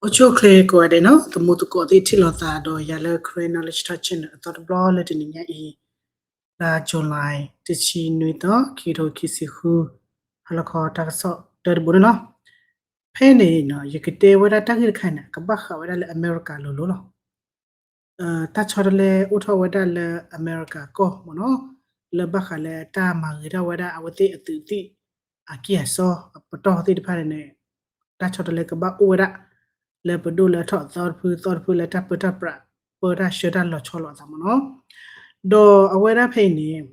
အိၣ်ဆူၣ်အိၣ်ချ့ကိးဂၤဒဲးနီၤ, သမူသကိးသ့ၣ်ထံၣ်လိာ်သးဒီးယၤလၢ Karen Knowledge Talk Channel အသီတဘျီလၢတနံၤညါအံၤ, လါ July တဆံနွံသီ ခံကထိခံဆံဃု, ဟါလီၤခီတၢ်ကစီၣ်တၢတဘိန့ၣ်လီၤ. ဖဲန့ၣ်နီၤ ယကတဲဝဲဒၣ်တၢ်ဂ့ၢ်တခါန့ၣ် ကဘၣ်ဃးဝဲဒၣ်လၢအမဲရကၤလိၤလိၤလီၤ. တၢ်ဆီတလဲအိၣ်ထီၣ်ဝဲဒၣ်လၢအမဲရကၤကီၢ်မ့ၢ်နီၤ, လၢဘၣ်ဃးလၢတၢ်မၤဂ့ၤထီၣ်ဝဲဒၣ်အဝဲသ့ၣ်အသုးသ့ၣ် အကံၢ်အစီအပတီၢ်သ့ၣ်တဖၣ်န့ၣ်န့ၣ်, တၢ်ဆီတလဲကဘၣ်အိၣ်ဝဲဒၣ် လၢပဒိၣ်လၢအထီၣ်အသီတဖု သီတဖုလၢတၢ်ပၢတၢ်ပြး ပၢတၢ်ဆှၢတၢ်လီၤဆီလိာ်အသးမ့ၢ်နီၤ. ဒီးအဝဲဒၣ်ဖဲအံၤန့ၣ်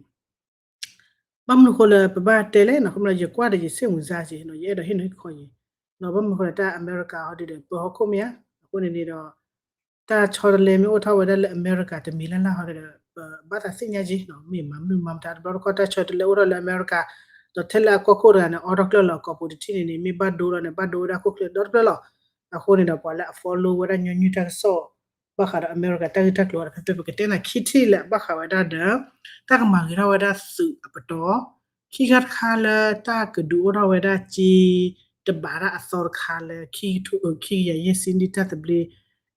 ဘၣ်မနုၤဃိလၢပဘၣ်တဲလဲၣ်နီၤ, ခီဖျိယကွၢ်ဒီးယဆ့ၣ်မုၢ်စါက့ၤနီၤ, ယအဲၣ်ဒိးဟ့ၣ်နီၤဟ့ၣ်ခီယံၤ, ဒီးဘၣ်မနုၤဃိလၢတၢ်အမဲရကၤဟီဒုဒီး ပၢဟီၣ်ခိၣ်မ့ၢ်ဧါ, အဃိန့ၣ်န့ၣ်ဒီး တၢ်ဆီတလဲမ့ၢ်အိၣ်ထီၣ်ဝဲဒၣ်လၢအမဲရကၤတမံၤလၢ်လၢ်ဟီဒုဒီး ပဘၣ်သးသ့ၣ်ညါက့ၤနီၤ, မ့ၢ်မၤမနုၤမၤမတၤတဘျီတခီၣ် တၢ်ဆီတလဲအိၣ်ထီၣ်လၢအမဲရကၤ, ဒီးထဲလၢအကီၢ်ခိၣ်တဂၤန့ၣ် အိးထီၣ်ကျၢၢ်လီၤအကိာ်ပူၤတထံၣ်န့ၣ်န့ၣ် မ့ၢ်ဘၣ်ဒိလီၤန့ၣ် ဘၣ်ဒိဝဲဒၣ်ခိၣ်ချၢဒီတဖျၢၣ်လီၤ. အဃိန့ၣ်ဒီးပှၤလၢအ follow ဝဲဒၣ်ညီနုၢ်တၢ်ကစီၣ် ဘၣ်ဃးဒီးအမဲရကၤတၢ်ဂ့ၢ်တၢ်ကျိၤဒီး ဖဲဖဲပကတဲနၤခံထံၣ်လၢအဘၣ်ဃးဝဲဒၣ်ဒီး တၢ်ကမၤဂ့ၤထီၣ်ဝဲဒၣ်သုးအပတီၢ်, ခံခါတခါလၢတၢ်ကဒုးအိၣ်ထီၣ်ဝဲဒၣ်က့ တဘးတၢ်အသီတခါလၢ ခံကထိခံကယၤယဲၢ်ဆံနံၣ်တၢ်သဘျ့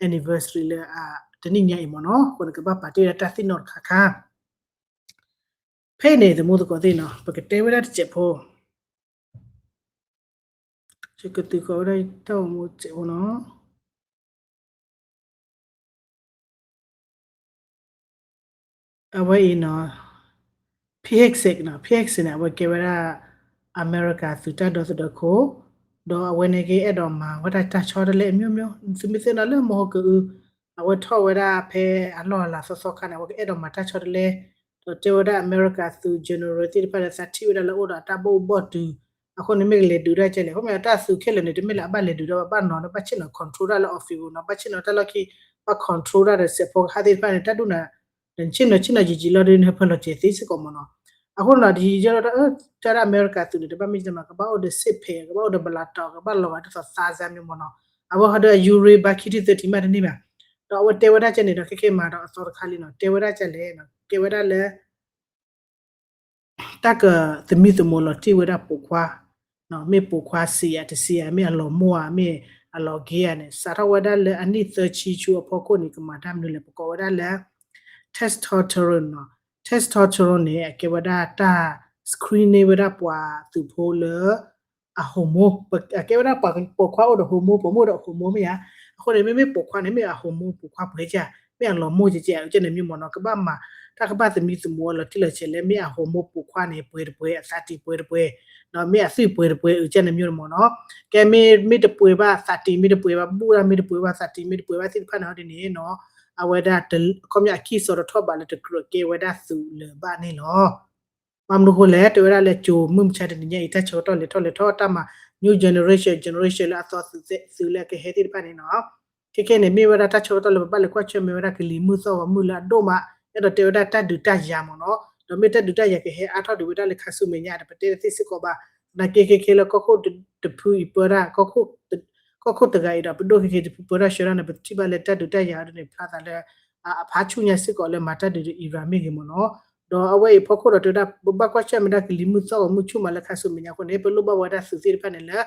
anniversary လၢ တနံၣ်ညါအံၤမ့ၢ်နီၤ, အဃိန့ၣ်ကဘၣ်ပာ်တ့ၢ်ဝဲဒၣ်တၢ်သ့ၣ်နီၣ်တခါခါ ဖဲန့ၣ် သမူသကိးသ့ၣ်နီၤ ပကတဲဝဲဒၣ်တစဲးဖိ, ယကသုးဃီၤဝဲဒၣ်တၢ်အိၣ်မူတစဲးဖိနီၤ. အဝဲအံၤနီၤ ဖံဟ့ၣ်စ့းနီၤ, ဖံဟ့ၣ်စ့းန့ၣ် အဝဲကဲဝဲဒၣ် အမဲရကၤသုးတၢ်ဒီသဒၢခိၣ်, ဒီးအဝဲန့ၣ်ကအဲၣ်ဒိးမၤဝဲဒၣ်တၢ်ဆီတလဲအမျိုးမျိုး, သုမ့ၢ်သ့ၣ်နီၣ်လၢမဟိကအု အဝဲထီၣ်ဝဲဒၣ်ဖဲအလီၢ်အလၤသီသီခါန့ၣ် အဝဲကအဲၣ်ဒိးမၤတၢ်ဆီတလဲ, ဒီးတဲဝဲဒၣ်အမဲရကၤသုး general သ့ၣ်တဖၣ်လၢသးထံၣ်ဝဲဒၣ်လၢအိၣ်ဒီးတၢ်ဘီၣ်အူဘီၣ်တုၤ, အဃိန့ၣ်မ့ၢ်ကလဲၤဒုးတၢ်ကဲလဲၣ်, အဃိမ့ၢ်တၢ်သုးခဲလၢာ်န့ၣ် တမ့ၢ်လၢအဘၣ်လဲၤဒုးဒီးဘၣ်နီၤ, ဘၣ်ဆ့ၣ်နီၤ control တၢ်လၢ office ပူၤနီၤ, ဘၣ်ဆ့ၣ်နီၤတၢ်လီၢ်ခံ, ဘၣ် control တၢ်ဒီးစဲးဖိကဟၣ်သ့ၣ်တဖၣ်န့ၣ် တၢ်ဒူၣ်နၤ ဆ့ၣ်နီၤဆ့ၣ်နီၤယံာ်ယံာ်လီၤဒီး နဟဲဖၢလီၤစဲးသ့စ့ၢ်ကီးမ့ၢ်နီၤ. အဃိန့ၣ်ဒီး ယယဲလီၤတၢ်အၢ တၢ်ဒၣ်အမဲရကၤသုးန့ၣ် တဘၣ်မ့ၢ်တမး ကဘၣ်အိၣ်ဒီးစ့းဖဲး ကဘၣ်အိၣ်ဒီးဘလးတီၤ ကဘၣ်လီၤဂာ်ဒ်သိးသးစၢ်မ့ၢ်မ့ၢ်နီၤ. အဝဲဟီဒီးအယူရ့ဘါခံထံၣ်သၢထံၣ်မးတန့ၢ်ဘၣ်. ဒီးအဝဲတဲဝဲဒၣ်ကဲန့ၣ်ဒီး ခဲကဲမၤဒီးအသီတခါလံနီၤ, တဲဝဲဒၣ်ကဲလဲၣ်, ကဲဝဲဒၣ်လၢ တၢ်ကသမံသမိးလီၤတံၢ်ဝဲဒၣ်ပိာ်ခွါ, မ့ၢ်ပိာ်ခွါစံးယၤတစံးယၤ မ့ၢ်အလီၤမိၢ်ဧါ မ့ၢ်အလီၤက့ၤဧါန့ၣ် စးထီၣ်ဝဲဒၣ်လၢအနံၣ်သၢဆံဆူအဖီခိၣ်န့ၣ် ကမၤတၢ်မနုၤလဲၣ် ပကိးဝဲဒၣ်လၢ testosterone နီၤ. Testosterone န့ၣ် အကဲဝဲဒၣ်တၢ် screening ဝဲဒၣ်ပှၤသုးဖိလၢ အ hormone, အကဲဝဲဒၣ်ပှၤပိာ်ခွါအိၣ်ဒီး hormone, ပိာ်မုၣ်အိၣ်ဒီး hormone မ့ၢ်ဧါ. အဃိန့ၣ် မ့မ့ၢ်ပိာ်ခွါန့ၣ် မ့ၢ်အ hormone ပိာ်ခွါပှဲၤကဲ, မ့ၢ်အလီၤမိၢ်ကဲကဲ အကဲန့ၣ်မ့ၢ်မ့ၢ်နီၤ, ကဘၣ်မၤ တၢ်ကဘၣ်သမံသမိးလီၤတံၢ်လီၤဆဲးလၢ မ့ၢ်အ hormone ပိာ်ခွါန့ၣ် ပှဲၤတပှဲၤ, အသးတံၢ်ပှဲၤတပှဲၤ, ဒီးမ့ၢ်အသွံၣ်ပှဲၤတပှဲၤ အကဲန့ၣ်မ့ၢ်မ့ၢ်နီၤ. ကဲမ့ၢ် မ့ၢ်တပှဲၤဘၣ် သးတံၢ်မ့ၢ်တပှဲၤဘၣ် ဘူၣ်တၢ်မ့ၢ်တပှဲၤဘၣ် သးတံၢ်မ့ၢ်တပှဲၤဘၣ်သ့ၣ်တဖၣ်န့ၣ်ဟီဒ်န့ၣ်နီၤ, အဝဲဒၣ် ခီပညီအကံၢ်စီၤတထီၣ်ဘးလၢတကြၢးကဲဝဲဒၣ်သုးလၢၤဘၣ်န့ၣ်လီၤ. ဘၣ်မနုၤဃိလဲၣ် တဲဝဲဒၣ်လၢကၠိမုၢ်မဆါတနံၤညါအံၤ တၢ်ဆၢကတီၢ်လဲၤထီၣ်လဲၤထီၣ် တၢ်မၤ new generation, generation လၢအသီသုးလၢအကဟဲသ့ၣ်တဖၣ်န့ၣ်နီၤ. ခဲခဲန့ၣ် မ့ၢ်ဝဲဒၣ်တၢ်ဆၢကတီၢ်လၢပဘၣ်လဲၤကွၢ်ဆၢၣ်မဲာ်ဝဲဒၣ်ကလံၤမုၢ်သီၣ်ဂီၤမုၢ်လၢအဒိၣ်မး, အဲၣ်ဒိးတဲဝဲဒၣ်တၢ်ဒုးတၢ်ယၤမ့ၢ်နီၤ, ဒီးမ့ၢ်တၢ်ဒုးတၢ်ယၤကဟဲအါထီၣ်ဒံးဝဲဒၣ်လၢခါဆူမဲာ်ညါ တပတဲတသ့စ့ၢ်ကီးဘၣ်, သနာ်က့ခဲခဲလၢကီၢ်ခိၣ်တဖုအံၤပၢဒၣ် ကီၢ်ခိၣ်တဂၤအံၤဒီးပဒိၣ်ခဲခဲတဖုပၢတၢ်ဆှၢတၢ်န့ၣ် ပထံၣ်ဘၣ်လၢတၢ်ဒုးတၢ်ယၤအံၤန့ၣ် ဖျါသးလၢ အဖးဆူၣ်ညါစ့ၢ်ကီးလၢမၤတၢ်ဒုးဒီး Iran မ့ၢ်ဂ့ၤမ့ၢ်နီၤ. ဒီးအဝဲအံၤဖီခိၣ်ဒီးတဲဝဲဒၣ် ပဘၣ်ကွၢ်ဆၢၣ်မဲာ်ဒၣ်ကလံၤမုၢ်သီၣ်ဂီၤမုၢ်ဆူၣ်မးလၢခါဆူမဲာ်ညါအဃိန့ၣ် ပလိၣ်ဘၣ်ဝဲဒၣ်သုးသ့ၣ်တဖၣ်န့ၣ်လၢ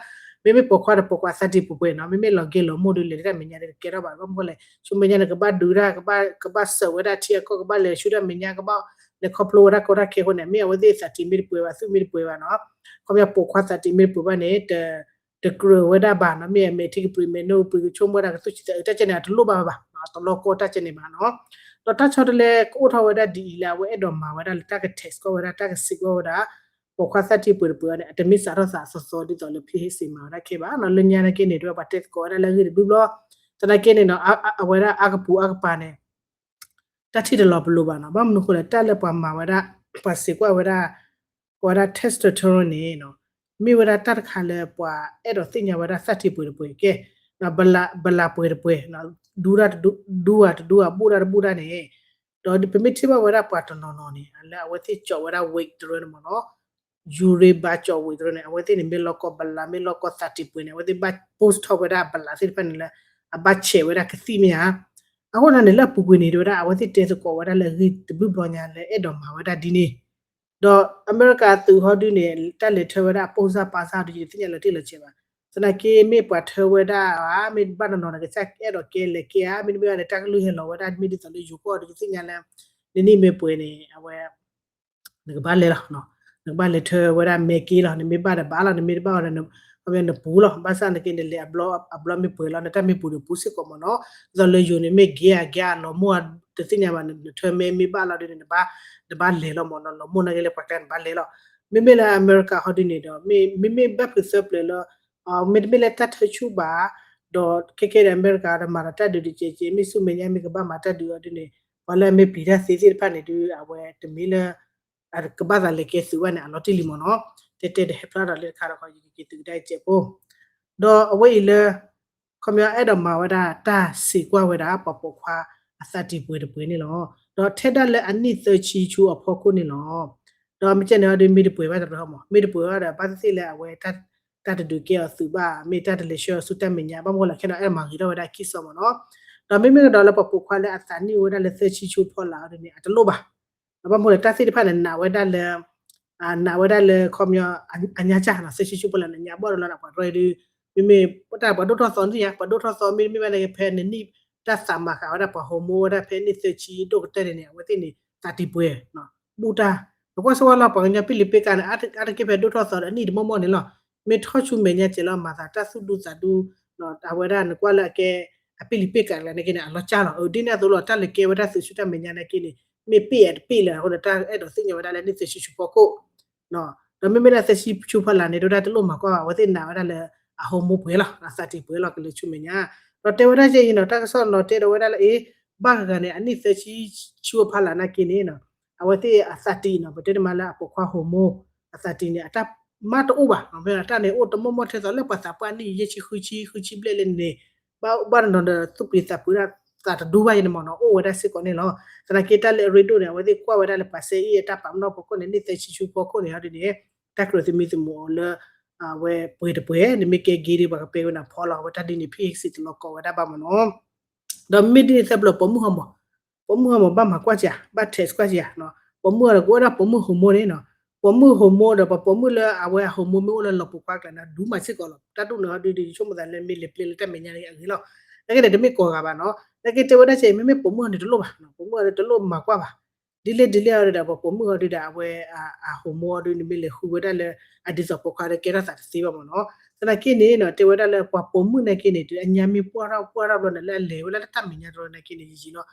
မ့မ့ၢ်ပိာ်ခွါဒီးပိာ်ခွါသးတံၢ်ပှဲၤပှဲၤနီၤ, မ့မ့ၢ်လီၤဂ့ၤလီၤမိၢ်ဒီးလဲၤတၢ်မဲာ်ညါဒီးကဲထီၣ်ဘၣ် ဘၣ်မနုၤဃိလဲၣ် ဆူမဲာ်ညါန့ၣ် ကဘၣ်ဒုးတၢ် ကဘၣ် ကဘၣ်စၢးဝဲဒၣ်ထံအကီၢ် ကဘၣ်လဲၤဆူတၢ်မဲာ်ညါ ကဘၣ်လဲၤခီဖျိဝဲဒၣ်ကီတၢ်ခဲအဃိန့ၣ် မ့ၢ်အဝဲသ့ၣ်သးတံၢ်မ့ၢ်တပှဲၤဘၣ် သွံၣ်မ့ၢ်တပှဲၤဘၣ်နီၤ, ခီပညီပိာ်ခွါသးတံၢ်မ့ၢ်တပှဲၤဘၣ်န့ၣ် တကြၢးဝဲဒၣ်ဘၣ်နီၤ, မ့ၢ်အမဲာ်ထံကပြုၢ်မဲာ်နိအုၣ်ပှ့ၤကဆိကမိၣ်ဝဲဒၣ်ကသူၣ်ဆံသးအုး တၢ်ကဲန့ၣ် အတလိၣ်ဘၣ်ဘၣ် အတလီၢ်ကီတၢ်ကဲန့ၣ်ဘၣ်နီၤ. ဒီးတၢ်ဆီတလဲကအိၣ်ထီၣ်ဝဲဒၣ်ဒ်အံၤလၢအဝဲအဲၣ်ဒိးမၤဝဲဒၣ်လၢတၢ်က test ကီၢ်ဝဲဒၣ် တၢ်ကစံးကွၢ်ဝဲဒၣ် ပိာ်ခွါသးတံၢ်ပှဲၤတပှဲၤန့ၣ် အတမ့ၢ်စးထီၣ်သးအသီသီဒ်သိးလၢ ဖံဟ့ၣ်စ့း မၤဝဲဒၣ်ခဲဘၣ်နီၤ, လၢညါန့ၣ်ကဲန့ၣ် တဝဲပှၤတဲသကိးဝဲဒၣ်လၢအဂ့ၢ်တဘျုးဘျီ, သနာ်က့န့ၣ်နီၤ အဝဲဒၣ်အါကပူၤအါကပၤန့ၣ် တၢ်ထံၣ်တလီၤပလိာ်ဘၣ်နီၤ, ဘၣ်မနုၤဃိလဲၣ် တၢ်လၢပှၤမၤဝဲဒၣ် ပှၤစံးကွၢ်ဝဲဒၣ် ပှၤဝဲဒၣ် testosterone န့ၣ်နီၤ, မ့ၢ်ဝဲဒၣ်တၢ်တခါလၢပှၤအဲၣ်ဒိးသ့ၣ်ညါဝဲဒၣ်သးတံၢ်ပှဲၤတပှဲၤကဲ, ဘလးပှဲၤတပှဲၤ, ဒူတၢ်တဒူဧါ တဒူတဒူဧါ ဘူၣ်တၢ်တဘူၣ်တၢ်န့ၣ်, ဒီးပမ့ၢ်ထံၣ်ဘၣ်ဝဲဒၣ်ပှၤတနီၤနီၤန့ၣ် လၢအဝဲသ့ၣ်ကၠီးဝဲဒၣ် weight တရၢန့ၣ်မ့ၢ်နီၤ ယူၤရ့ဘါကၠီးဝံၤတရၢန့ၣ် အဝဲသ့ၣ်န့ၣ် မ့ၢ်လီၢ်ကီၢ်ဘလး မ့ၢ်လီၢ်ကီၢ်သးတံၢ်ပှဲၤန့ၣ် အဝဲသ့ၣ်ဘၣ် post ထီၣ်ဝဲဒၣ်ဘလးသ့ၣ်တဖၣ်န့ၣ်လၢ အဘၣ်ဆဲးဝဲဒၣ်ကသံၣ်မ့ၢ်ဧါ. အဃိန့ၣ်န့ၣ် လၢအပူၤကွံာ်န့ၣ် တဲဝဲဒၣ်အဝဲသ့ၣ်တဲသကိးဝဲဒၣ်လၢအဂ့ၢ်တဘျုးဘျီညါလၢအဲၣ်ဒိးမၤဝဲဒၣ်ဒ်န့ၣ်, ဒီးအမဲရကၤသုးဟီဒုန့ၣ် တၢ်လဲၤထၢဝဲဒၣ်အပိၢ်စၢ်ပာ်စၢ်ဟီဒု ယတသ့ၣ်ညါလီၤတံၢ်လီၤဆဲးဘၣ်. သနာ်က့မ့ၢ်ပှၤထၢဝဲဒၣ်ဧါ, မ့ၢ်ဘၣ်နီၢ်နီၢ်န့ၣ် ကစၢ်အဲၣ်ဒိးကဲလဲၤကဲဧါ, မ့တမ့ၢ်ဘၣ်န့ၣ် တၢ်ကလုၢ်ဟဲလီၤဝဲဒၣ် မ့ၢ်ဒ်သိးလၢယိၤကီၢ်ဒီး ယသ့ၣ်ညါလၢ နနံၣ်မ့ၢ်ပှဲၤန့ၣ် အဝဲ နကဘၣ်လဲၤလီၤ, နကဘၣ်လဲၤထၢဝဲဒၣ်မဲက့လီၤ, နမ့ၢ်ဘၣ်ဒီးဘၣ်လီၤ, နမ့ၢ်တဘၣ်ဒီး နပူၤလီၤ, ဘၣ်ဆၣ်သနာ်က့န့ၣ် လဲၤအဘျီမ့ၢ်ပှဲၤလီၤ နတၢ်မ့ၢ်ပူၤဒီးပူၤစ့ၢ်ကီးမ့ၢ်နီၤ, ဒ်သိးလၢယိၤန့ၣ် မ့ၢ်ဂ့ၤဧါဂ့ၤဧါ လီၤမိၢ်ဧါ တသ့ၣ်ညါဘၣ်, နထၢမဲမ့ၢ်ဘၣ်လီၤဒ်န့ၣ် နဘၣ်လဲၤလီၤမ့ၢ်နီၤ, လီၤမိၢ်နာ်က့လၢပှၤကျါနဘၣ်လဲၤလီၤ, မ့မ့ၢ်လၢအမဲရကၤဟီဒ်န့ၣ်ဒီး မ့မ့ၢ်ဘၣ်ဖုးသၢပျၢၤလၢ မ့တမ့ၢ်လၢတၢ်ထၢဆူၣ်ဘၣ်, ဒီးခဲကဲဒီးအမဲရကၤဒီးမၤဒီးတၢ်ဒုးတကဲးကဲး မ့ၢ်ဆူမဲာ်ညါမ့ၢ်ကဘၣ်မၤတၢ်ဒုးအီၤဒ်န့ၣ် ပှၤလၢအမ့ၢ်ပျံၤတၢ်သ့သ့ၣ်တဖၣ်န့ၣ်ဒုး အဝဲတမ့ၢ်လၢ ကဘၣ်သးလဲၤကဲသုးဘၣ်န့ၣ် အလီၤတံၢ်လံမ့ၢ်နီၤ, တဲတဲဒီးဟဲဖျါထီၣ်လၢတခါဒီး ယကက့ၤသုးကဒါအံၤစဲးဖိ, ဒီးအဝဲအံၤလၢ ခီပညီအဲၣ်ဒိးမၤဝဲဒၣ်တၢ်စံးကွၢ်ဝဲဒၣ် ပှၤပိာ်ခွါအသးတံၢ်ပှဲၤတပှဲၤန့ၣ်လီၤ. ဒီးထဲဒၣ်လၢအနံၣ်သၢဆံဆူအဖီခိၣ်န့ၣ်လီၤ. ဒီးမ့ၢ်ကဲန့ၣ်အီၤဒီး မ့ၢ်တပှဲၤဘၣ်တဘျီမး, မ့ၢ်တပှဲၤဘၣ်ဒီး ဘၣ်သ့ၣ်သ့ၣ်လၢအဝဲ တၢ်တဒုးကဲအီၤသုးဘၣ်, မ့ၢ်တၢ်တလဲၤဆှၢအီၤဆူတၢ်မဲာ်ညါ, ဘၣ်မနုၤလဲၣ် ခဲန့ၣ် အဲၣ်ဒိးမၤဂ့ၤထီၣ်ဝဲဒၣ်ခံစီမ့ၢ်နီၤ. ဒီးမ့မ့ၢ်ကဒီးလၢပှၤပိာ်ခွါလၢအသးနံၣ်အိၣ်ဝဲဒၣ်လၢသၢဆံဆူဖီလာ်အီၤဒ်န့ၣ် အတလိၣ်ဘၣ်. ဘၣ်မနုၤလဲၣ် တၢ်သ့ၣ်တဖၣ်န့ၣ် နာ်ဝဲဒၣ်လၢ နာ်ဝဲဒၣ်လၢ ခီပညီ အညါစၢ်နီၤ, သၢဆံဆူဖီလာ်န့ၣ် ညါဘီၣ်ဒီးလီၤဒီးပှၤရဲဒုး, မ့မ့ၢ်တၢ်ပှၤဒိၣ်ထီၣ်သီန့ၣ်ဧါ, ပှၤဒိၣ်ထီၣ်သီ မ့တမ့ၢ်ဘၣ်န့ၣ် ဖဲနနံၣ် တၢ်သးမၤဃာ်ဝဲဒၣ်ပှၤဟိၤမိၣ်ဝဲဒၣ်ဖဲနံၣ်သၢဆံဒိၣ်ကတၢၢ်န့ၣ်န့ၣ် အဝဲသ့ၣ်န့ၣ် သးတံၢ်ပှဲၤ ဘူးတၢ်, ပကွၢ်ဆိဝဲလီၤ ပှၤကညီပ့ၢ်လံပ့ၢ်ကါန့ၣ် အါတက့ၢ်ဖဲဒိၣ်ထီၣ်သီဒီးအနံၣ်တမီၢ်မီၢ်န့ၣ်လီၤ. မ့ၢ်ထီၣ်ဆူမဲာ်ညါစဲးလီၤ မၤသးတၢ်သူၣ်ဒူသးဒူ, အဝဲဒၣ်နကွၢ်လၢအကဲ အပ့ၢ်လံပ့ၢ်ကါတဂၤန့ၣ်က့န့ၣ် အလီၤကၢ်လီၤ. အဒ်န့ၣ်အသိးလီၤ တၢ်လဲၤကဲဝဲဒၣ်သုးဆူတၢ်မဲာ်ညါန့ၣ်က့န့ၣ် မ့ၢ်ပ့ၢ်အတပ့ၢ်လၢအဃိန့ၣ် တၢ်အဲၣ်ဒိးသ့ၣ်ညါဝဲဒၣ်လၢနံၣ်သၢဆံဆူဖီခိၣ် ဒီးမ့မ့ၢ်ဒၣ်သၢဆံဆူဖီလာ်န့ၣ် ဒိၣ်ဒၣ်တလိၣ်မၤကွၢ်ဘၣ်, အဝဲသ့ၣ်နာ်ဝဲဒၣ်လၢ အဟိၤမိၣ်ပှဲၤလီၤ, အသးတံၢ်ပှဲၤလီၤကလဲၤဆူမဲာ်ညါ. ဒီးတဲဝဲဒၣ်ကဲအံၤနီၤ တၢ်ကစီၣ်နီၤတဲဒီးဝဲဒၣ်လၢအ့ ဘၣ်ဂၤဂၤန့ၣ် အနံၣ်သၢဆံဆူအဖီလာ်နာ်က့န့ၣ် အဝဲသ့ၣ်အသးတံၢ်နီၤ ပတဲတမံၤလၢအပိာ်ခွါဟိၤမိၣ် အသးတံၢ်န့ၣ် အတၢ်မၤတအိၣ်ဘၣ်, မ့ၢ်တၢ်န့ၣ်အိၣ်တမီၢ်မီၢ်ထဲသိးလၢပှၤသးပှၢ်နံၣ်ယဲၢ်ဆံဃုဆံ ဃုဆံဘျဲၣ်လၢန့ၣ် ဘၣ်ဘၣ်နီၤနီၤဒီးသူၣ်ပျံၤသးဖုးဒၣ်သးတဒူဘၣ်ယဲန့ၣ်မ့ၢ်နီၤ အိၣ်ဝဲဒၣ်စ့ၢ်ကီးန့ၣ်လီၤ. သနာ်က့တၢ်လၢအရ့ဒိၣ်န့ၣ် အဝဲသ့ၣ်ကွၢ်ဝဲဒၣ်လၢပှၤစဲအ့ၣ်အတၢ်ပာ်ပနီၣ်ဖီခိၣ်န့ၣ် နံၣ်သၢဆံဆူဖီခိၣ်န့ၣ်ဟီဒ်န့ၣ် တၢ်ကြၢးသမံသမိးအီၤလၢ အဝဲပှဲၤတပှဲၤ နမ့ၢ်ကဲဂ့ၤဒီးပှၤကပဲဝဲနၤဖီလီၤ အဝဲတၢ်ဒ်န့ၣ် ဖံးစံးတလီၤကီးဝဲဒၣ်ဘၣ်မ့ၢ်နီၤ. ဒီးမ့ၢ်ဒ်န့ၣ်သတးဘျီ ပိာ်မုၣ်ဟီမး ပိာ်မုၣ်ဟီမး ဘၣ်မၤကွၢ်စ့ၢ် ဘၣ် test ကွၢ်စ့ၢ် ပိာ်မုၣ်ဟီဒီးကအိၣ်ဒၣ်ပိာ်မုၣ်ဟိၤမိၣ်န့ၣ်နီၤ, ပိာ်မုၣ်ဟိၤမိၣ်ဒီးပှၤပိာ်မုၣ်လၢအဝဲအဟိၤမိၣ်မ့ၢ်အိၣ်လၢလီၤပိာ်ခွါကျါန့ၣ် ဒူမးစ့ၢ်ကီးလီၤ. တၢ်ဒိၣ်န့ၣ်ဟီဒ်ဒီး ယဆိကမိၣ်သးလၢမ့ၢ်လဲၤပျဲလၢတၢ်မဲာ်ညါန့ၣ်အဂ့ၤလီၤ. နာ်က့န့ၣ် တမ့ၢ်ကိးဂၤဘၣ်နီၤ, နာ်က့တဲဝဲဒၣ်ကဲအံၤ မ့မ့ၢ်ပိာ်မုၣ်ဟီန့ၣ်တလိၣ်ဘၣ်, ပိာ်မုၣ်ဟီန့ၣ်တလိၣ်မၤကွၢ်ဘၣ်. ဒ်လဲၣ်ဒ်လဲၣ်အီၤဒီး ပှၤပိာ်မုၣ်အီၤဒုးဒီးအဝဲအဟိၤမိၣ်အီၤဒုးန့ၣ် မ့ၢ်လဲၤဃုဝဲဒၣ်လၢ အဒ်သိးပိာ်ခွါဒီးကဲထီၣ်သးတသ့ဘၣ်မ့ၢ်နီၤ. သနာ်က့န့ၣ်နီၤ တဲဝဲဒၣ်လၢပှၤပိာ်မုၣ်နာ်က့န့ၣ် အညါမ့ၢ်ပှၢ်ထီၣ်ပှၢ်ထီၣ်ဘျီန့ၣ် လၢအလဲၤဝဲလၢတၢ်မဲာ်ညါတဘျီနာ်က့န့ၣ် ယံာ်ယံာ်လီၤ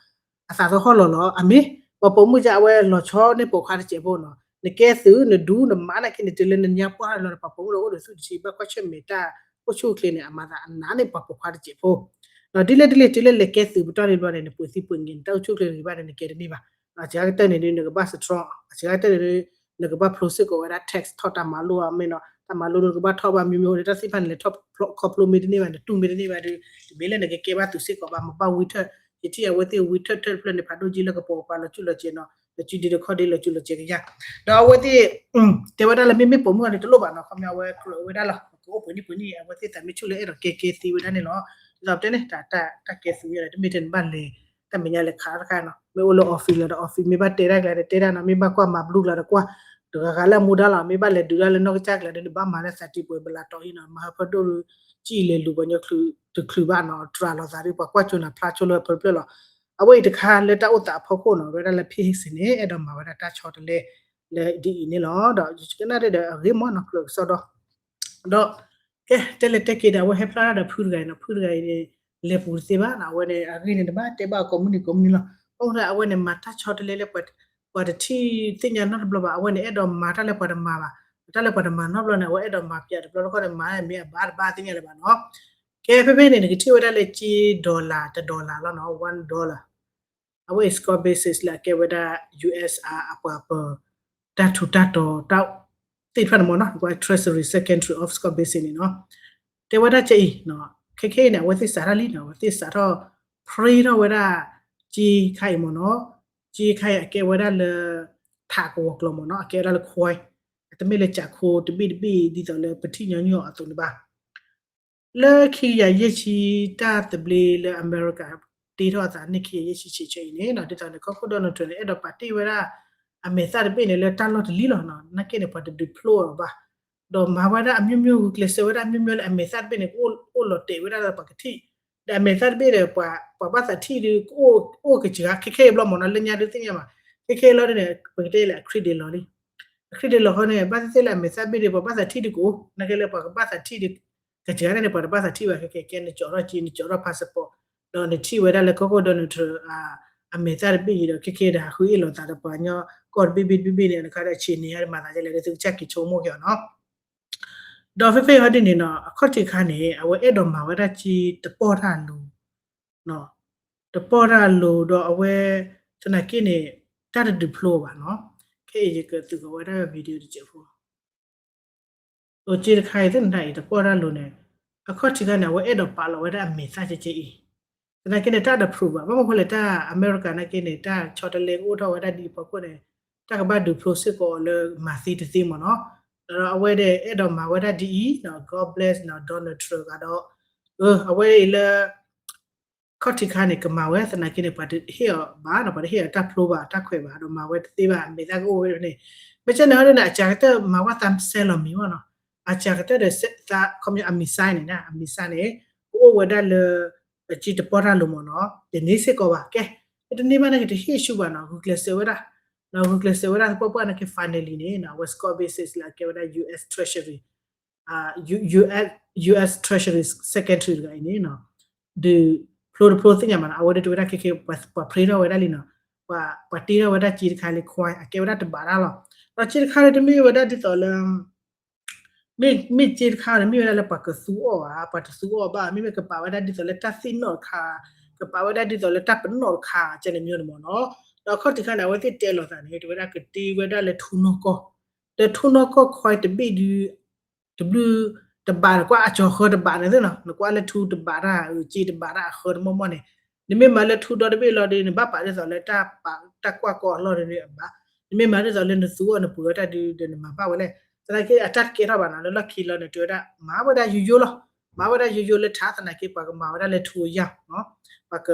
အသးသဟီၣ်လီၤလီၤ အမ့ၢ် ပှၤပိာ်မုၣ်ကဲအဝဲလီၤဆီန့ၢ်ပိာ်ခွါတစဲးဖိနီၤ. နကဲသုးနဒူနမၤနာ်က့န့ၣ် တုၤလၢနညါပှၢ်ထီၣ်လီၤဒီး ပှၤပိာ်မုၣ်ဒီးအိၣ်ဒီးသူၣ်တဆံ ဘၣ်ကွၢ်ဆၢၣ်မဲာ်တၢ်အိၣ်ဆူၣ်အိၣ်ချ့န့ၣ် အမၤသးအနးန့ၢ်ပှၤပိာ်ခွါတစဲးဖိ ဒ်လဲၣ်ဒ်လဲၣ် တုၤလၢလဲၤကဲသုးပတီၢ်န့ၣ်ဘျီန့ၣ် နပှ့ၤသံပှ့ၤငဲၤ နတၢ်အိၣ်ဆူၣ်အိၣ်ချ့ဂ့ၤဘၣ်န့ၣ် နကဲတန့ၢ်ဘၣ်. အစှၤကတၢၢ်န့ၣ်ဒုး နကဘၣ် strong အစှၤကတၢၢ်န့ၣ်ဒုး နကဘၣ်ဖျိစ့ၢ်ကီးဝဲဒၣ် tax ထီၣ်တၢ်မၤလိအီၤမ့ၢ်နီၤ တၢ်မၤလိဒုးနကဘၣ်ထီၣ်ဘၣ်မ့ၢ်မ့ၢ်အိၣ်ဒီး တၢ်သ့ၣ်တဖၣ်န့ၣ် လဲၤထီၣ်ခီဖျိမ့ၢ်တန့ၢ်ဘၣ် နတူၢ်မ့ၢ်တန့ၢ်ဘၣ်ဒုး တမ့ၢ်လၢနကကဲဘၣ်သုးစ့ၢ်ကီးဘၣ် မၤဘၣ်ဝံထၢၣ် ယထံၣ်အဝဲသ့ၣ်ဝံထၢၣ်ထၢၣ်တဖျၢၣ်န့ၣ် ဖးဒိၣ်ကံလၢကပိာ်ပှၤလီၤကူလီၤကဲၤနီၤ လီၤကူဒ့တခီဒ့လီၤကူလီၤကဲၤကယၢ် ဒီးအဝဲသ့ၣ် တဲဝဲဒၣ်လၢမ့မ့ၢ်ပိာ်မုၣ်အီၤန့ၣ်တလိၣ်ဘၣ်နီၤ ခီပညီအဝဲကြၢးဝဲဒၣ်လီၤ ကအိၣ်ပှဲၤနံၣ်ပှဲၤနံၣ် အဝဲသ့ၣ်သးမ့ၢ်ဆူၣ်လၢအဲၣ်ဒိးကဲကဲသ့ဝဲဒၣ်န့ၣ်လီၤ. ဒ်သိးပတဲန့ၣ် တၢ်တၢ်ကဲသုးဝဲဒၣ် တမ့ၢ်ထဲနဘၣ်လဲၤ တၢ်မဲာ်ညါလဲၤခးတခါနီၤ မ့ၢ်အိၣ်လၢ office လီၤဒီး office မ့ၢ်ဘၣ်တဲတၢ်ကျါဒီးတဲတၢ်နီၤ မ့ၢ်ဘၣ်ကွၢ်မၤဘျုးကျါဒီးကွၢ် တဂၤဂၤလၢအမူဒါလီၤ မ့ၢ်ဘၣ်လဲၤဒုးတၢ်လၢနီၢ်ကစၢ်ကျါဒီး နဘၣ်မၤလၢသးတံၢ်ပှဲၤဘလးတီၤအံၤနီၤ မၤဟၢဖၢဒိၣ် ကံၣ်လဲၤလူၤပှၤညီချုးတချုးဘၣ်နီၤ တြၤလီၤသးဒီး ပှၤကွၢ်ကၠိနၤဖျါဆိလၢဖၢတဖျၢၣ်လီၤ. အဝဲအံၤတခါလၢတၢ်အိၣ်သးအဖီခိၣ်နီၤ ဝဲဒၣ်လၢ ဖံဟ့ၣ်စ့န့ၣ် အဲၣ်ဒိးမၤဝဲဒၣ်တၢ်ဆီတလဲလၢဒ်အံၤန့ၣ်လီၤ. ဒီးယကနၣ်ဒဲးဒီးအဂ့ၢ်မ့ၢ်နီၤ ကြၢးကစီဒီ ဒီး ကဲ တဲလဲၤတဲက့ၤဒီး အဝဲဟဲဖျါထီၣ်ဒီးဖုတဂၤအံၤနီၤ ဖုတဂၤအံၤန့ၣ် လဲၤပူၤတသ့ဘၣ်နီၤ အဝဲန့ၣ် အဂ့ၢ်န့ၣ် တဘၣ်တဲဘၣ်ကိးမုၢ်နံၤကိးမုၢ်နံၤလီၤ. အဃိဒီး အဝဲန့ၣ် မၤတၢ်ဆီတလဲလၢ ပှၤတထံၣ်သ့ၣ်ညါနီတဘျီဘၣ် အဝဲန့ၣ် အဲၣ်ဒိးမၤတၢ်လၢပှၤတမၤဘၣ် တၢ်လၢပှၤတမၤနီတဘျီန့ၣ် အဝဲအဲၣ်ဒိးမၤပၠးတဘျီတခီၣ်န့ၣ် မၤမ့ၢ်အဘၣ်တဘၣ်သ့ၣ်ညါလၢၤဘၣ်နီၤ ကဲ ဖဲဖဲန့ၣ် နကထံၣ်ဝဲဒၣ်လၢက့ dollar တ dollar လီၤနီၤ one dollar အဝဲအံၤ Scott Bessent လၢအကဲဝဲဒၣ် ယူၢ်အ့ၣ်အါ အပှၤပၢၤ တၢ်ထူးတၢ်တီၤ တၢ်သ့ၣ်တဖၣ်န့ၣ်မ့ၢ်နီၤ Treasury Secretary of Scott Bessent န့ၣ်နီၤ တဲဝဲဒၣ်ကဲအံၤ ခဲခဲအံၤန့ၣ် အဝဲသ့ၣ်စးထီၣ်လံနီၤ အဝဲသ့ၣ်စးထီၣ် print ထီၣ်ဝဲဒၣ် က့ခါအံၤမ့ၢ်နီၤ က့ခါအံၤအကဲဝဲဒၣ်လၢ ထးကဝီၤကျိာ်မ့ၢ်နီၤ အကဲဝဲဒၣ်လၢ coin အတမ့ၢ်လၢကးခိတဘ့ၣ်တဘ့ၣ် ဒ်သိးလၢပထံၣ်ညီနုၢ်အီၤအသိးန့ၣ်ဘၣ် လၢခံကယၤယဲၢ်ဆံ တၢ်သဘျ့လၢအမဲရကၤ တ့ထီၣ်အသး နံၣ်ခံကယၤယဲၢ်ဆံဆံးဆံးအံၤန့ၣ် ဒ်သိးန့ၣ် ကီၢ်ခိၣ် Donald Trump န့ၣ် အဲၣ်ဒိးပာ်တ့ၢ်ဝဲဒၣ် အမဲာ်သၣ်တဘ့ၣ်န့ၣ် လၢတၢ်လီၢ်တလံၤလီၤ. နာ်က့န့ၣ် ပှၤတဒုးဖျိအီၤဘၣ်. ဒီးမၤဝဲဒၣ်အမျိုးမျိုး ဂုာ်ကျဲးစၢးဝဲဒၣ်အမျိုးမျိုးလၢအမဲာ်သၣ်တဘ့ၣ်န့ၣ် ကအိၣ်လီၤတဲာ်ဝဲဒၣ်ဒီးပှၤကထံၣ်, ဒီးအမဲာ်သၣ်တဘ့ၣ်ဒီး ပှၤဘၣ်သးထံၣ်ဒီး ကအိၣ်ကစှၤ ခဲခဲအံၤဘျီမ့ၢ်နီၤ လၢညါဒုးသ့ၣ်ညါဘၣ်, ခဲခဲအံၤလီၤဒ်န့ၣ် ပကတဲလၢအခရံာ်ဒ့ၣ်လီၤလံ, အခရံာ်ဒ့ၣ်လီၤဃီန့ၣ် ဘၣ်သ့ၣ်သ့ၣ်လၢအမဲာ်သၣ်တဘ့ၣ်ဒီး ပှၤဘၣ်သးထံၣ်ဒီးကအိၣ် နာ်က့လၢပှၤကဘၣ်သးထံၣ်ဒီး ကစှၤန့ၣ် ပှၤတဘၣ်သးထံၣ်ဘၣ် ခဲခဲကဲ နကၠီထီၣ်က့ နကၠီထီၣ် passport ဒီးနထံၣ်ဝဲဒၣ်လၢကီၢ်ခိၣ် Donald Trump အမဲာ်သၣ်တဘ့ၣ်အံၤဒီး ခဲခဲဒီးဟးဃုအ့ၣ်လိာ်သးဒီးပှၤကညီကီၢ်တဘ့ၣ်ဘ့ၣ်တဘ့ၣ်ဘ့ၣ်န့ၣ် နခါဒီးဆံးန့ၢ် မၤသးဒ်လဲၣ်ဒီး သုကစၢ်က့ၤဆိကမိၣ်က့ၤအီၤနီၤ. ဒီးဖဲဖဲအံၤဟီဒ်န့ၣ်နီၤ အခီၣ်ထံးခါန့ၣ် အဝဲအဲၣ်ဒိးမၤဝဲဒၣ်က့ တပီၢ်တၢ်လိၤ တပီၢ်တၢ်လိၤဒီးအဝဲ သနာ်က့န့ၣ် တၢ်တဒုးဖျိဘၣ်နီၤ. ခဲအံၤယကသုးကီးဝဲဒၣ် video တစဲးဖိ အက့တခါအံၤသ့ၣ်နတၢ်အံၤ တပီၢ်တၢ်လိၤန့ၣ် အခီၣ်ထံးခါန့ၣ် အဝဲအဲၣ်ဒိးပာ်လီၤဝဲဒၣ်အမဲာ်သၣ်ကဲကဲအံၤ, သနာ်က့န့ၣ် တၢ်တ proof ဘၣ် ဘၣ်မနုၤဃိလဲၣ် တၢ်အမဲရကၤနာ်က့န့ၣ် တၢ်ဆီတလဲကအိၣ်ထီၣ်ဝဲဒၣ်ဒ်အံၤအဖီခိၣ်န့ၣ် တၢ်ကဘၣ်ဒုးဖျိစ့ၢ်ကီးအီၤလၢမၤသ့တသ့မ့ၢ်နီၤ. ဒီးအဝဲဒၣ်အဲၣ်ဒိးမၤဝဲဒၣ်ဒ်အံၤ God bless Donald Trump ဂၤဒီး အဝဲအံၤလၢ ခီၣ်ထံးခါန့ၣ် ကမၤဝဲသနာ်က့န့ၣ် ပှၤတဟ့ၣ်အီၤဘၣ်နီၤ ပှၤတဟ့ၣ်အီၤတၢ်ဖျိဘၣ်တၢ်ခွဲးဘၣ် ဒီးမၤဝဲတသ့ဘၣ် အမဲာ်သၣ်ကအိၣ်ဝဲန့ၣ်, မ့ၢ်ကဲန့ၣ်ဟီဒ်န့ၣ် အစှၤကတၢၢ်မၤဝဲသးစဲလီၤမံၤမ့ၢ်နီၤ, အစှၤကတၢၢ်ဒီး ခီပညီအမံၤစါန့ၣ် အမံၤစါန့ၣ် ကအိၣ်ဝဲဒၣ်လၢ အက့တပီၢ်တၢ်လိၤမ့ၢ်နီၤ တန့ၢ်စ့ၢ်ကီးဘၣ် ကဲ တန့ၢ်ဘၣ်န့ၣ်ကတဟ့ၣ်ဆူဘၣ်နီၤ ဂုာ်ကျဲးစၢးဝဲဒၣ် ဂုာ်ကျဲးစၢးဝဲဒၣ်သပှၢ်ပှၢ်န့ၣ်က့ finally န့ၣ် အဝဲ Scott Bessent လၢအကဲဝဲဒၣ် US Treasury US Treasury Secretary တဂၤအံၤန့ၣ် ဒုးဖျိတဖျိသ့ၣ်ညါဘၣ်နီၤ အဝဲဒၣ်တဲဝဲဒၣ်ခဲခဲ ပှၤ print ထီၣ်ဝဲဒၣ်လံနီၤ, ပှၤတ့ထီၣ်ဝဲဒၣ်က့တခါလၢ coin အကဲဝဲဒၣ်တဘးတၢ်လီၤ. ဒီးက့တခါန့ၣ်တမ့ၢ်ဝဲဒၣ်ဒ်သိးလၢ မ့ၢ်က့တခါန့ၣ် မ့ၢ်ဝဲဒၣ်လၢပှၤကသူအီၤဧါ ပှၤတသူအီၤဘၣ် မ့မ့ၢ်ကပာ်ဝဲဒၣ်ဒ်သိးလၢတၢ်သ့ၣ်နီၣ်တခါ, ကပာ်ဝဲဒၣ်ဒ်သိးလၢတၢ်ပနီၣ်တခါ ကဲန့ၣ်မ့ၢ်န့ၣ်မ့ၢ်နီၤ. ဒီးအခီၣ်ထံးခါန့ၣ် အဝဲသ့ၣ်တဲလိာ်သးန့ၣ် တဲဝဲဒၣ်ကတ့ဝဲဒၣ်လၢထူနီၢ်ကီၢ်, လၢထူနီၢ်ကီၢ် coin တဘ့ၣ်ဒုး တဘျုးတဘး နကွၢ်အကၠီၤဃၢတဘးန့ၣ်သ့ၣ်နီၤ နကွၢ်လၢထူတဘးတၢ် က့တဘးတၢ်အဃၢတမီၢ်မီၢ်န့ၣ် နမ့ၢ်မၤလၢထူဒီတဘ့ၣ်လီၤဒီး နဘၣ်ပာ်ဒ်သိးလၢတၢ်ပာ် တၢ်ကွၢ်ကီအလီၢ်ဒီးအဘၣ်, နမ့ၢ်မၤဒ်သိးလၢနသူအီၤနပှ့ၤအီၤတၢ်ဒုးဒီးနမၤဘၣ်ဝဲလဲၣ်. သနာ်က့အတၢ်တကဲထီၣ်ဘၣ်နီၤ လၢလီၢ်ခံလီၤန့ၣ် တဲဝဲဒၣ် မၤဝဲဒၣ်ယိယိလီၤ, မၤဝဲဒၣ်ယိယိလၢထးသနာ်က့ ပှၤကမၤဝဲဒၣ်လၢထူအယၢ်နီၤ, ပှၤက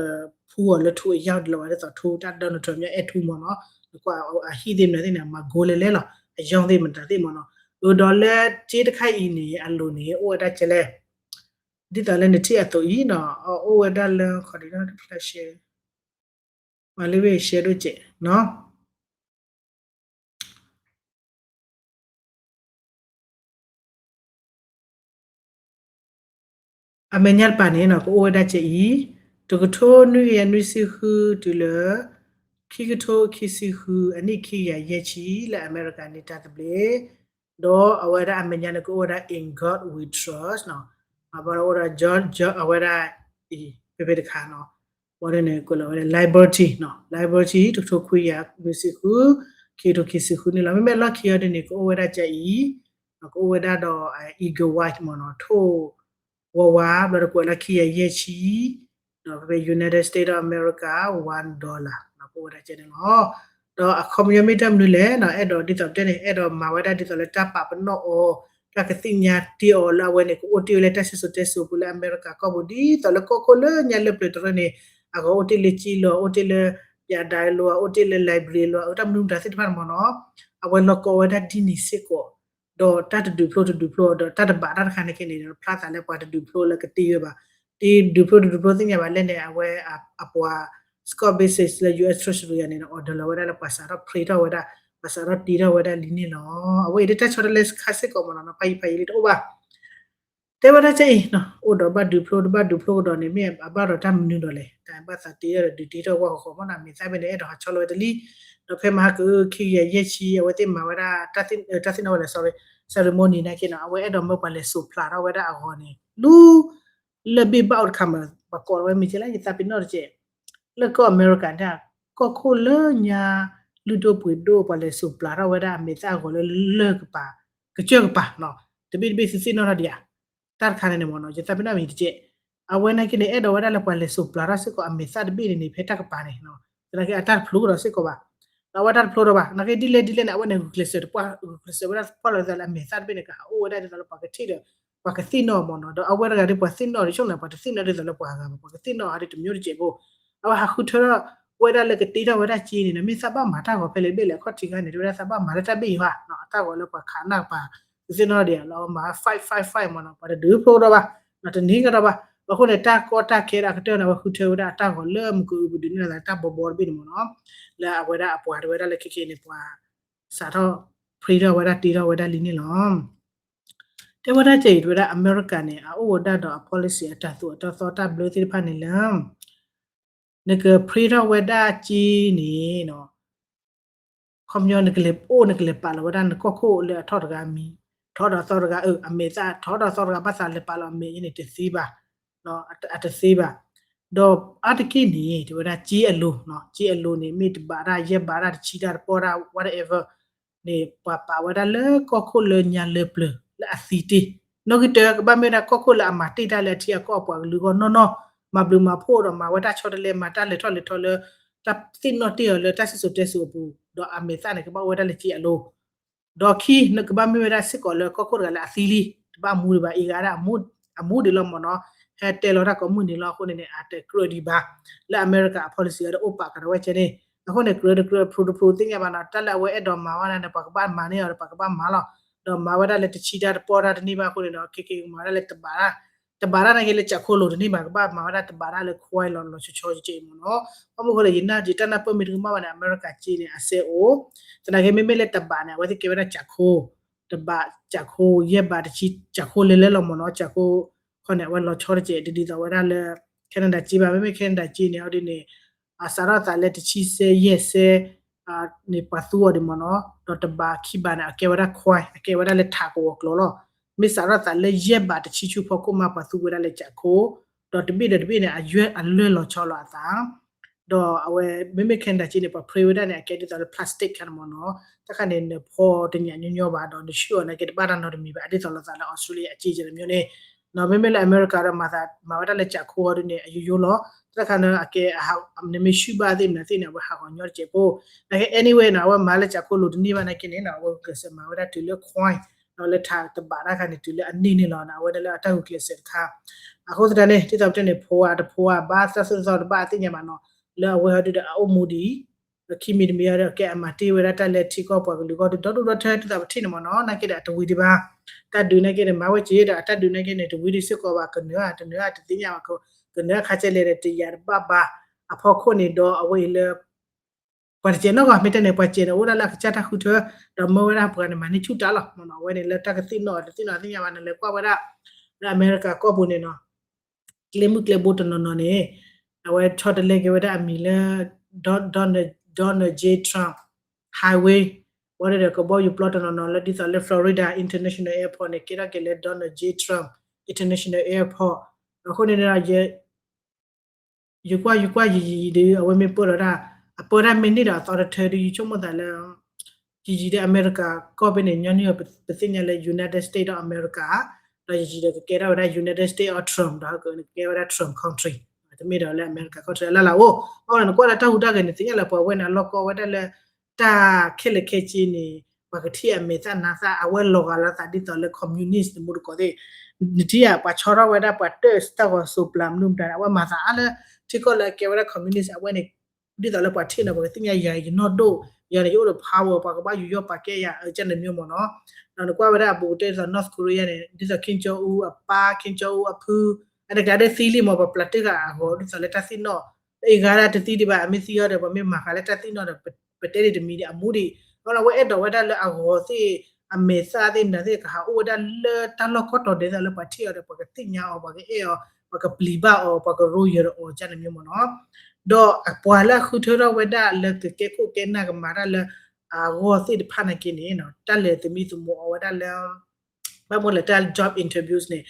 ဖူအီၤလၢထူအယၢ်ဒ်လီၤဝဲဒ်သိးထူတၢ်ဒီနီၢ်ထၢၣ်မ့ၢ်အဲၣ်ထူမ့ၢ်နီၤ, နကွၢ်အဟံၣ်သ့ၣ်မနုၤသ့ၣ်န့ၣ် မၤ gold လဲၤလဲၤလီၤ အယီၢ်သ့ၣ်မတၤသ့ၣ်မ့ၢ်နီၤ. အဒီးလၢက့တခါအံၤန့ၣ် အလိၤန့ၣ် အိၣ်ဝဲဒၣ်ကဲလဲၣ် ဒ်သိးလၢနထံၣ်အသိးအံၤနီၤ အိၣ်ဝဲဒၣ်လၢ ခီဒံး တဖျါရှဲ မၤလၢဝဲရှဲဒိၣ်ကဲး အမဲာ်ညါတပၤန့ၣ်နီၤ ကအိၣ်ဝဲဒၣ်ကဲအံၤ တကထိနွံကယၤနွံဆံဃုတုၤလၢ ခံကထိခံဆံဃု အနံၣ်ခံကယၤယဲၢ်ဆံ လၢအမဲရကၤန့ၣ်တၢ်သဘျ့ ဒီးအဝဲဒၣ်အမဲာ်ညါန့ၣ် ကအိၣ်ဝဲဒၣ် In God We Trust နီၤ, ဘၣ်ဒီးအိၣ်ဒီး George အဝဲဒၣ် အံၤ ဖဲဖဲတခါနီၤ, ဘၣ်ဒီးန့ၣ် ကွဲးလီၤဝဲဒၣ် Liberty နီၤ, Liberty တကထိခွံကယၤနွံဆံဃု ခံကထိခံဆံဃုန့ၣ်လီၤ. မ့မ့ၢ်လီၢ်ခံအီၤဒ်န့ၣ် ကအိၣ်ဝဲဒၣ်ကဲအံၤ ကအိၣ်ဝဲဒၣ်ဒီး Eagle White မ့ၢ်နီၤ ထိၣ် ဝါဝါ ဘျီဒီးကွဲးလၢခံကယၤယဲၢ်ဆံ ဒီးဖဲ United States of America one dollar နီၤ ကအိၣ်ဝဲဒၣ်ကဲန့ၣ်လီၤ. ဒီးအခီပညီမ့ၢ်တၢ်မနုၤလဲၣ်နီၤ အဲၣ်ဒိးဒ်သိးပတဲန့ၣ် အဲၣ်ဒိးဒ်သိးပတဲန့ၣ် အဲၣ်ဒိးမၤဝဲဒၣ်ဒ်သိးလၢတၢ်ပာ်ပနီၣ်အီၤ တၢ်ကသ့ၣ်ညါတ့ၢ်အီၤလၢအဝဲန့ၣ် ကအိၣ်တ့ၢ်ဝဲလၢတၢ်စံၣ်စိၤတဲစိၤပူၤလၢအမဲရကၤကီၢ်ပူၤ ဒ်သိးလၢကီၢ်ခိၣ်လၢညါလၢပျၢၤတရၢန့ၣ် အဂီၤအိၣ်တ့ၢ်လၢကၠံလိၤ အိၣ်တ့ၢ်လၢ ပြးဒါလိၤ အိၣ်တ့ၢ်လၢ library လိၤ အတၢ်မနုၤမတၤသ့ၣ်တဖၣ်န့ၣ်မ့ၢ်နီၤ အဝဲလီၤကီဝဲဒၣ်ဒ်န့ၣ်စ့ၢ်ကီး ဒီးတၢ်တဒုးဖျိတဒုးဖျိ ဒီးတၢ်တဘးတၢ်တခါန့ၣ်က့န့ၣ် ဖျါသးလၢပှၤတဒုးဖျိလၢကတ့ဝဲဘၣ်, တဒုးဖျိတဒုးဖျိသ့ၣ်ညါဘၣ်လဲၣ်န့ၣ် အဝဲအပှၤ Scott Bessent လၢ US Treasury န့ၣ် order လီၤဝဲဒၣ်လၢပှၤစးထီၣ် print ထီၣ်ဝဲဒၣ် ပှၤစးထီၣ်တ့ထီၣ်ဝဲဒၣ်လံန့ၣ်လီၤ. အဝဲအံၤတၢ်ဆီတလဲစခါစ့ၢ်ကီးမ့ၢ်နီၤ ဖးယံၤဖးယံၤလံတအိၣ်ဘၣ် တဲဝဲဒၣ်ကဲအံၤ အိၣ်ဒီးဘၣ်ဒုးဖျိတဘၣ်ဒုးဖျိကဒီးန့ၣ် မ့ၢ်အဘၣ်ဒီးတၢ်မနုၤဒီးလဲၣ် တၢ်ဘၣ်သးတ့ထီၣ်ဒီးဒုးတ့ထီၣ်ဝဲဃီဃီမ့ၢ်နီၤ မ့ၢ်သးမ့ၢ်န့ၣ် အဲၣ်ဒိးဟးဆီလီၤဝဲတလံ ဒီးဖဲမဟါက ခံကယၤယဲၢ်ဆံ အဝဲသ့ၣ်မၤဝဲဒၣ် တၢ်သ့ၣ်နီၣ်ဝဲလဲၣ် sorry ceremony နာ်က့နီၤ အဝဲအဲၣ်ဒိးမၢပှၤလဲၤစိာ်ဖျါထီၣ်ဝဲဒၣ်အဂီၤန့ၣ် လူ လၢဘ့ၣ်ဘၣ်အိၣ်တခါမး ပှၤကိးဝဲမ့ၢ်ကဲလဲၣ် ယသးပ့ၤနီၣ်တကဲး လၢကီၢ်အမဲရကၤန့ၣ် ကီၢ်ခိၣ်လၢညါ လုၢ်ဒိၣ်ပှ့ၤဒိၣ် ပှၤလဲၤစိာ်ဖျါထီၣ်ဝဲဒၣ်အမဲာ်သၣ်အဂီၤလၢလၢၢ်ကပၤ ကစၢၢ်ကပၤနီၤ တဘ့ၣ်တဘ့ၣ်သုသ့ၣ်နီၣ်ထီၣ်ဒံးဧါ တၢ်တခါန့ၣ်န့ၣ်မ့ၢ်နီၤ ယသးပ့ၤနီၣ်မ့ၢ်တကဲး အဝဲနာ်က့န့ၣ် အဲၣ်ဒိးဝဲဒၣ်လၢပှၤလဲၤစိာ်ဖျါထီၣ်စ့ၢ်ကီးအမဲာ်သၣ်တဘ့ၣ်န့ၣ်န့ၣ် ဖဲတၢ်ကပၤန့ၣ် သနာ်က့အတၢ်တဖျိကဒီးစ့ၢ်ကီးဘၣ် ဒီးအဝဲတၢ်တဖျိဒီးဘၣ် နာ်က့ဒ်လဲၣ်ဒ်လဲၣ်န့ၣ် အဝဲန့ၣ်ဂုာ်ကျဲးစၢးတပှၢ် ဂုာ်ကျဲးစၢးဝဲဒၣ်ပှၢ်လီၤသးလၢအမဲာ်သၣ်တဘ့ၣ်န့ၣ် ကဟးအိၣ်ဝဲဒၣ်ဒ်သိးလၢပှၤကထံၣ်ဒီး ပှၤကသ့ၣ်နီၣ်အီၤမ့ၢ်နီၤ ဒီးအဝဲတဂၤဒ်ပှၤသ့ၣ်နီၣ်ဒ်ဆိကမိၣ်န့ၣ် ပှၤတသ့ၣ်နီၣ်ဒ်သိးလၢပှၤဂၤဘၣ် ပှၤကသ့ၣ်နီၣ်အီၤဒ်တမျိုးတကဲးဖိ အဝဲဟးဃုထၢထီၣ်ဝဲဒၣ်လၢကတ့ထီၣ်ဝဲဒၣ်က့န့ၣ်ဒီး မ့ၢ်သးဘၣ်မၤတၢ်ဂီၤဖဲလဲၣ်ဘ့ၣ်လဲၣ် အခီၣ်ထံးခါန့ၣ် တဲဝဲဒၣ်သးဘၣ်မၤလၢတၢ်ဘ့ၣ်ယွၤ အတၢ်ဂီၤလၢပှၤခးနၢ်ကပၤ သုသ့ၣ်နီၣ်ဒံးဧါ လၢအဝဲမၤ fight fight fight မ့ၢ်နီၤ ပှၤတဒုးဖျိထီၣ်ဘၣ် ဒီးတနံၤကဒီးဘၣ် အဃိန့ၣ် တၢ်ကီတၢ်ခဲဒၣ်ကတၢၢ်န့ၣ် အဝဲဃုထၢဝဲဒၣ်အတၢ်ဂီၤလၢမုၢ်ကအုပူၤဒုးန့ၢ်လီၤသးလၢတၢ်ဘီဘီတဘ့ၣ်န့ၣ်မ့ၢ်နီၤ လၢအဝဲဒၣ်အပှၤတဝဲဒၣ်လၢခဲခဲအံၤန့ၣ် ပှၤစးထီၣ် print ထီၣ်ဝဲဒၣ်တ့ထီၣ်ဝဲဒၣ်လံန့ၣ်လီၤ. တဲဝဲဒၣ်ကဲအံၤ တဝဲဒၣ်အမဲရကၤန့ၣ် အအိၣ်ဝဲဒၣ်ဒီးအ policy အတၢ်သိၣ်အတၢ်သီတၢ်ဘျၢသ့ၣ်တဖၣ်န့ၣ်လၢ နက print ထီၣ်ဝဲဒၣ်က့န့ၣ် ခီပညီနကလဲၤအိၣ် နကလဲၤပာ်လီၤဝဲဒၣ်နကီၢ်ခိၣ်လၢအထီၣ်တဂၤအမံၤ ထီၣ်ဒီးသီတဂၤအၢ အမဲာ်သၣ် ထီၣ်ဒီးသီတဂၤဘၣ်သးလဲၤပာ်လီၤအမဲာ်န့ၣ်တသ့ဘၣ် အတသ့ဘၣ် ဒီးအါတက့ၢ်န့ၣ် တဝဲဒၣ်က့အလိၤ က့အလိၤန့ၣ် မ့ၢ်တဘးတၢ်ယဲၢ်ဘးတၢ်တဆံတၢ်တပီၢ်တၢ် whatever န့ၣ် ပှၤပာ်ဝဲဒၣ်လၢကီၢ်ခိၣ်လၢညါလၢပျၢၤလၢအသံတ့ၢ် နီၣ်ဂံၢ်တၢ ကဘၣ်မ့ၢ်ဝဲဒၣ်ကီၢ်ခိၣ်လၢအမၤတ့ၢ်တၢ်လၢအထံအကီၢ်အပှၤကလုာ်အဂီၢ်နီၢ်နီၢ် မၤဘျုးမၤဖှိၣ်ဒီးမၤဝဲတၢ်ဆီတလဲ မၤတၢ်လဲၤထီၣ်လဲၤထီလၢ တၢ်သ့ၣ်နီၣ်တ့ၢ်အီၤလၢတၢ်စံၣ်စိၤတဲစိၤအပူၤ ဒီးအမဲာ်သၣ်န့ၣ် ကဘၣ်အိၣ်ဝဲဒၣ်လၢက့အလိၤ ဒီးခံ နကဘၣ်မ့ၢ်ဝဲဒၣ်စ့ၢ်ကီးလၢကီၢ်ခိၣ်တဂၤလၢအသံလံ တဘၣ်မူဒံးဘၣ် အံၤဂၤဒၣ် အမူဒံးလီၤမ့ၢ်နီၤ ဟဲတဲလီၤတၢ်ကိးမုၢ်နံၤလီၤ အဃိန့ၣ်န့ၣ် အတကြၢးဒံးဘၣ် လၢအမဲရကၤအ policy အံၤဒီးအိၣ်ပာ်ကဒီးဝဲကဲန့ၣ် အဃိန့ၣ် ကြၢးတကြၢး approve တ approve သ့ၣ်ညါဘၣ်နီၤ တၢ်လၢအဝဲအဲၣ်ဒိးမၤဝဲဒၣ်န့ၣ် ပှၤကဘၣ်မၤန့ၢ်အီၤဒီးပှၤကဘၣ်မၤလီၤ ဒီးမၤဝဲဒၣ်လၢတဆံတၢ်တပီၢ်တၢ်တန့ၢ်ဘၣ်အဃိန့ၣ်ဒီး ခဲက့ၤကမၤဝဲဒၣ်လၢတဘးတၢ် တဘးတၢ်နာ်က့လၢကၠးခိၣ်လိၤတန့ၢ်ဘၣ် ကဘၣ်မၤဝဲဒၣ်တဘးတၢ်လၢ coin လီၤလီၤဆီဆီကဲအံၤမ့ၢ်နီၤ ဘၣ်မနုၤအဃိလဲၣ် ယနာ်ယတၢ်နၢ်ပၢၢ်မ့ၢ်တကမၣ်ဘၣ်န့ၣ် အမဲရကၤက့န့ၣ် အစဲအိၣ် သနာ်က့မ့မ့ၢ်လၢတဘးန့ၣ် အဝဲသ့ၣ်ကဲဝဲဒၣ်ကၠးခိၣ် တဘးကၠးခိၣ် ယဲၢ်ဘးတဆံ ကၠးခိၣ်လဲၤလဲၤလီၤမ့ၢ်နီၤ ကၠးခိၣ်ခီန့ၣ် အဝဲလီၤဆီတကဲး တဒ်သိးဝဲဒၣ်လၢ Canada က့ဘၣ် မ့မ့ၢ် Canada က့န့ၣ် အီၤဒ်န့ၣ် အစးထီၣ်သးလၢတဆံစဲယဲၢ်စဲ န့ၣ် ပှၤသူအီၤဒံးမ့ၢ်နီၤ ဒီးတဘးခံဘးန့ၣ် အကဲဝဲဒၣ် coin အကဲဝဲဒၣ်လၢထးကဝီၤကျိာ်လီၤ မ့ၢ်စးထီၣ်သးလၢယဲၢ်ဘးတဆံဆူဖီခိၣ်မး ပှၤသူဝဲဒၣ်လၢကၠးခိၣ် ဒီးတဘ့ၣ်ဒီးတဘ့ၣ်န့ၣ် အယွဲၢ်အလွဲၢ်လီၤဆီလီၤအသး ဒီးအဝဲ မ့မ့ၢ် Canada က့န့ၣ် ပှၤ print ဝဲဒၣ်န့ၣ် အကဲဒ်သိးလၢ plastic ခါန့ၣ်မ့ၢ်နီၤ တၢ်ခါန့ၣ် နဖီတညးညီညီဘၣ် ဒီးနဆှၢအီၤနာ်က့တဘၣ်တၢ်နီတမံၤဘၣ် ဒ်သိးလိာ်သးလၢ Australia အက့ယဲၢ်တမံၤန့ၣ် မ့မ့ၢ်လၢအမဲရကၤဒီးမၤသး မၤဝဲဒၣ်လၢကၠးခိၣ်အီၤဒ်န့ၣ် အယိယိလီၤ တၢ်ခါန့ၣ် အကဲ နမ့ၢ်ဆှုဘၣ်သ့ၣ်မနုၤသ့ၣ်န့ၣ် အဝဲဟးဂီၤညီတကဲးဖိ နာ်က့ anyway နီၤ အဝဲမၤလၢကၠးခိၣ်လိၤတန့ၢ်ဘၣ်နာ်က့န့ၣ်နီၤ အဝဲဂုာ်ကျဲးစၢးမၤဝဲဒၣ်တုၤလၢ coin ဒီးလၢထးတဘးတၢ်ခါန့ၣ် တုၤလၢအန့ၢ်န့ၣ်လီၤ အဝဲဒၣ်လၢအတၢ်ဂုာ်ကျဲးစၢးတခါ အဃိသတးန့ၣ် ဒ်သိးပတဲန့ၣ် ဖိဝါတဖိဝါဘၣ် သၢသီတသီတဘၣ်အသ့ၣ်ညါဘၣ်နီၤ လၢအဝဲဟီဒုဒီးအအိၣ်မူဒံး ဒီးခံမံၤတမံၤအံၤဒီး ကဲအမၤတ့ၢ်ဝဲဒၣ်တၢ်လၢထံကီၢ်ပှၤကလုာ်အဂီၢ်ဒီး ဒီဒူၣ်ဒီထၢ ဒ်သိးပထံၣ်န့ၣ်မ့ၢ်နီၤ နာ်က့ဒီးအတဝံၤဒံးဘၣ် တၢ်ဒုးနာ်က့န့ၣ် မၤဝဲက့ဒီး အတၢ်ဒုးနာ်က့န့ၣ် တဝံၤဒံးစ့ၢ်ကီးဘၣ် ကနၢၤဧါ တနၢၤဧါ တသ့ၣ်ညါဘၣ် ကနၢၤခါကဲလဲၣ်ဒီး တယာ်တဘၣ်ဘၣ် အဖီခိၣ်န့ၣ်ဒီး အဝဲအံၤလၢ ပှၤတကဲးနီၢ်ဂီၤ မ့ၢ်တဲန့ၣ် ပှၤကဲးန့ၣ် အိၣ်ဒၣ်လၢအကစၢ်တၢ်ဃုထၢ ဒီးမၢဝဲဒၣ်ပှၤန့ၣ် မၤန့ၢ်ဆူၣ်တၢ်လီၤ မ့ၢ်နီၤ အဝဲန့ၣ်လၢတၢ်ကသ့ၣ်နီၣ်တသ့ၣ်နီၣ်သ့ၣ်ညါဘၣ်န့ၣ် လဲၤကွၢ်ဝဲဒၣ် လၢအမဲရကၤကီၢ်ပူၤန့ၣ်နီၤ ကျဲမုၢ်ကျဲဘိတနီၤနီၤန့ၣ် အဝဲဆီတလဲက့ၤဝဲဒၣ်အမံၤလၢ Donald, Donald J Trump Highway ဝဲဒၣ်ဒီးကဘီယူၤပျီတနီၤနီၤလၢဒ်သိးလၢ Florida International Airport န့ၣ် ကဲထီၣ်က့ၤလၢ Donald J Trump International Airport အဃိန့ၣ်ဒီး ယကွၢ်ယကွၢ်ယံာ်ယံာ်ဒီး အဝဲမ့ၢ်ပၢၢ်လီၤတၢ် အပၢၢ်တၢ်မ့ၢ်န့ၢ်ဒီးအသီတထၢဒီး ယဆိကမိၣ်သးလၢ ယံာ်ယံာ်ဒီးအမဲရကၤကီၢ်ဖဲန့ၣ် ညီနုၢ်ပသ့ၣ်ညါလၢ United States of America ဒီးယံာ်ယံာ်ဒီးကကဲထီၣ်ဝဲဒၣ် United States of Trump ဒီးကကဲဝဲဒၣ် Trump country တမ့ၢ်ဒီးလၢအမဲရကၤ country အလၢ်လၢ်အိၣ် အဃိန့ၣ် နကွၢ်လၢတၢ်ဟူးတၢ်ဂဲၤန့ၣ် သ့ၣ်ညါလၢပှၤဝဲန့ၣ် အလီၢ်ကီဝဲဒၣ်လၢ တၢ်ခဲလၢာ်ခဲဆ့န့ၣ် ပှၤကထံၣ်အမဲာ်သၣ်နါသၣ် အဝဲလီၤဂာ်လိာ်သးဒ်သိးလၢ communist န့ၣ်မူတကိးသ့ၣ် နထံၣ်ဧါ ပှၤဆီထီၣ်ဝဲဒၣ်ပှၤတၢၢ်တၢ်ဂီၤစိးပျၤမနုၤမတၤန့ၣ် အဝဲမၤသးအါလၢ ထံကီၢ်လၢအကဲဝဲဒၣ် communist အဝဲန့ၣ် ဒ်သိးလၢပှၤထံၣ်န့ၣ် ပှၤကသ့ၣ်ညါယၤ ယနီၢ်ဒိၣ် ယၤန့ၣ် ယအိၣ်ဒီး power ပှၤကဘၣ်ယူးယီၣ်ပာ်ကဲယၤ အကန့ၣ်မ့ၢ်မ့ၢ်နီၤ ဒီးနကွၢ်ဝဲဒၣ်အဘူးကတၢၢ်ဒ်သိး North Korea န့ၣ် ဒ်သိး Kim Jong Un အပၢ် Kim Jong Un အဖု အန့ၣ်ကျါဒ်သံလံမ့ၢ် ပှၤပျၢ်တ့ၢ်ဃာ်အဂီၤ ဒ်သိးလၢတၢ်သ့ၣ်နီၣ် လၢအဂၤဒၣ်တသံဒံးဘၣ် အမ့ၢ်သံအီၤဒီး ပှၤမ့ၢ်မၤဃာ်လၢတၢ်သ့ၣ်နီၣ်ဒီး ပတဲဒံးတမံၤဒံး အမူဒံး အဝဲအဲၣ်ဒိးဝဲဒၣ်လၢအဂီၤသ့ၣ် အမဲာ်သၣ်သ့ၣ်မနုၤသ့ၣ် ကဟးအိၣ်ဝဲဒၣ်လၢတၢ်လီၢ်ကီၢ်တီၤဒဲးသိးလၢပှၤထံၣ်အီၤဒီး ပှၤကသ့ၣ်ညါအီၤ ပှၤကအဲၣ်အီၤ ပှၤကပျံၤဘၣ်အီၤ ပှၤကရိယၢၤအီၤ ကန့ၣ်မ့ၢ်မ့ၢ်နီၤ ဒီးအပှၤလၢအဃုထၢထီၣ်ဝဲဒၣ်လၢကကဲခိၣ်ကဲနၢ်ကမၤတၢ်လၢ အဂီၢ်သ့ၣ်တဖၣ်နာ်က့န့ၣ် တၢ်လဲၤသမံသမိးအီၤဝဲဒၣ်လၢ ဘၣ်မနုၤလဲၣ် တၢ် job interviews န့ၣ်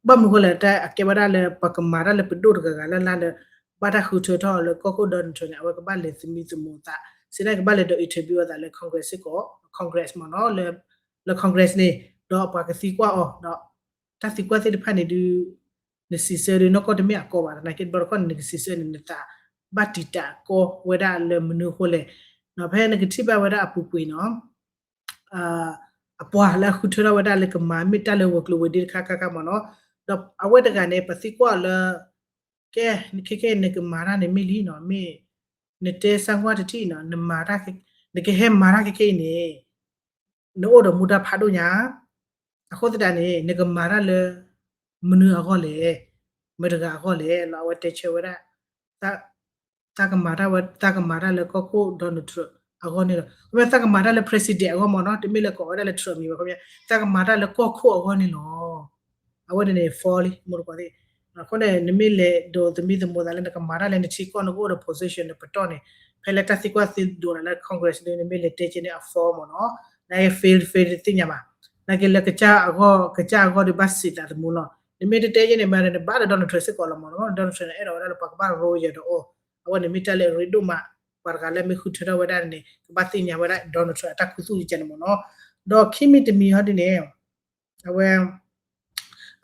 ဘၣ်မနုၤဃိလဲၣ် တၢ်အကဲဝဲဒၣ်လၢ ပကမၤတၢ်လၢပဒိၣ်တဂၤဂၤလၢ်လၢ်လၢ ဘၣ်တၢ်ဃုထၢထီၣ်လၢကီၢ်ခိၣ် Donald Trump န့ၣ် အဝဲကဘၣ်လဲၤသမံသမိးအသး စ့ၢ်ကီးကဘၣ်လဲၤဒီး interview အသးလၢ Congress စ့ၢ်ကီး Congress မ့ၢ်နီၤ လၢ Congress န့ၣ် ဒီးပှၤကသံကွၢ်အီၤ ဒီးတၢ်သံကွၢ်သ့ၣ်တဖၣ်န့ၣ်ဒုး နစံးဆၢဒုးနီၢ်ကီၢ်တမ့ၢ်အကီဘၣ် သနာ်က့တဘျီတခီၣ်န့ၣ် နကစံးဆၢန့ၣ် နသးဘၣ်တံာ်တာ်ကီဝဲဒၣ်လၢမနုၤအဃိလဲၣ် ဖဲနကထံၣ်ဘၣ်ဝဲဒၣ်အပူၤကွံာ်နီၤ အပှၤလၢအဃုထၢထီၣ်ဝဲဒၣ်လၢကမၤမ့ၢ်တၢ်လၢဂီၤကျိၤဝဲၤဒ့တခါခါခါမ့ၢ်နီၤ ဒီးအဝဲတဂၤန့ၣ် ပသံကွၢ်အီၤလၢ ကဲ ခဲခဲအံၤနကမၤတၢ်န့ၣ်မ့ၢ်လံနီၤ မ့ၢ် နတဲစၢ်ကွၢ်တထံၣ်နီၤ နမၤတၢ် နကဟဲမၤတၢ်ခဲခဲအံၤန့ၣ် နအိၣ်ဒီးမူဒါဖးဒိၣ်ညါ, အဃိသတးန့ၣ် နကမၤတၢ်လၢ မနုၤအဂီၢ်လဲၣ်, မတၤတဂၤအဂီၢ်လဲၣ်လီၤ. အဝဲတဲဆၢဝဲဒၣ် သးကမၤတၢ်ဝဲ သးကမၤတၢ်လၢကီၢ်ခိၣ် Donald Trump အဂီၢ်န့ၣ်လီၤ. ခီပညီ သးကမၤတၢ်လၢ president အဂီၢ်မ့ၢ်နီၤ, တမ့ၢ်လၢကိးဝဲဒၣ်လၢ Trump မံၤဘၣ်, ခီပညီ သးကမၤတၢ်လၢကီၢ်ခိၣ်အဂီၢ်န့ၣ်လီၤ. အဝဲန့ၣ်န့ၣ် false လံ မူတကိးသ့ၣ်. အဃိန့ၣ် နမ့ၢ်လဲၤဒိးသမံသမိးသးလၢနကမၤတၢ်လၢနထံကီၢ် နကအိၣ်ဒီး position နပတီၢ်န့ၣ် ဖဲလၢတၢ်သံကွၢ်သံဒိးတၢ်လၢ Congress န့ၣ် နမ့ၢ်လဲၤတဲက့ၤန့ၣ် အ false မ့ၢ်နီၤ, နက fail fail သ့ၣ်ညါဘၣ်. နာ်က့လၢကစၢ်အဂီၢ် ကစၢ်အဂီၢ်ဒီးဘၣ်စံးသးသမူလီၤ. နမ့ၢ်တတဲက့ၤန့ၣ် မ့ၢ်နဘၣ်ဒီး Donald Trump စ့ၢ်ကီးလီၤမ့ၢ်နီၤ, Donald Trump န့ၣ် အဲၣ်ဒိးဝဲဒၣ်လၢပှၤကဘၣ် royal ဒီးအီၤ, အဝဲန့ၣ်မ့ၢ်တၢ်လၢအရ့ဒိၣ်မး, ပှၤတဂၤလၢမ့ၢ်ဃုထၢထီၣ်ဝဲဒၣ်န့ၣ် ကဘၣ်သ့ၣ်ညါဝဲဒၣ် Donald Trump အတၢ်ခူသူၣ်ကဲန့ၣ်မ့ၢ်နီၤ. ဒီးခံမံၤတမံၤဟီဒ်န့ၣ် အဝဲ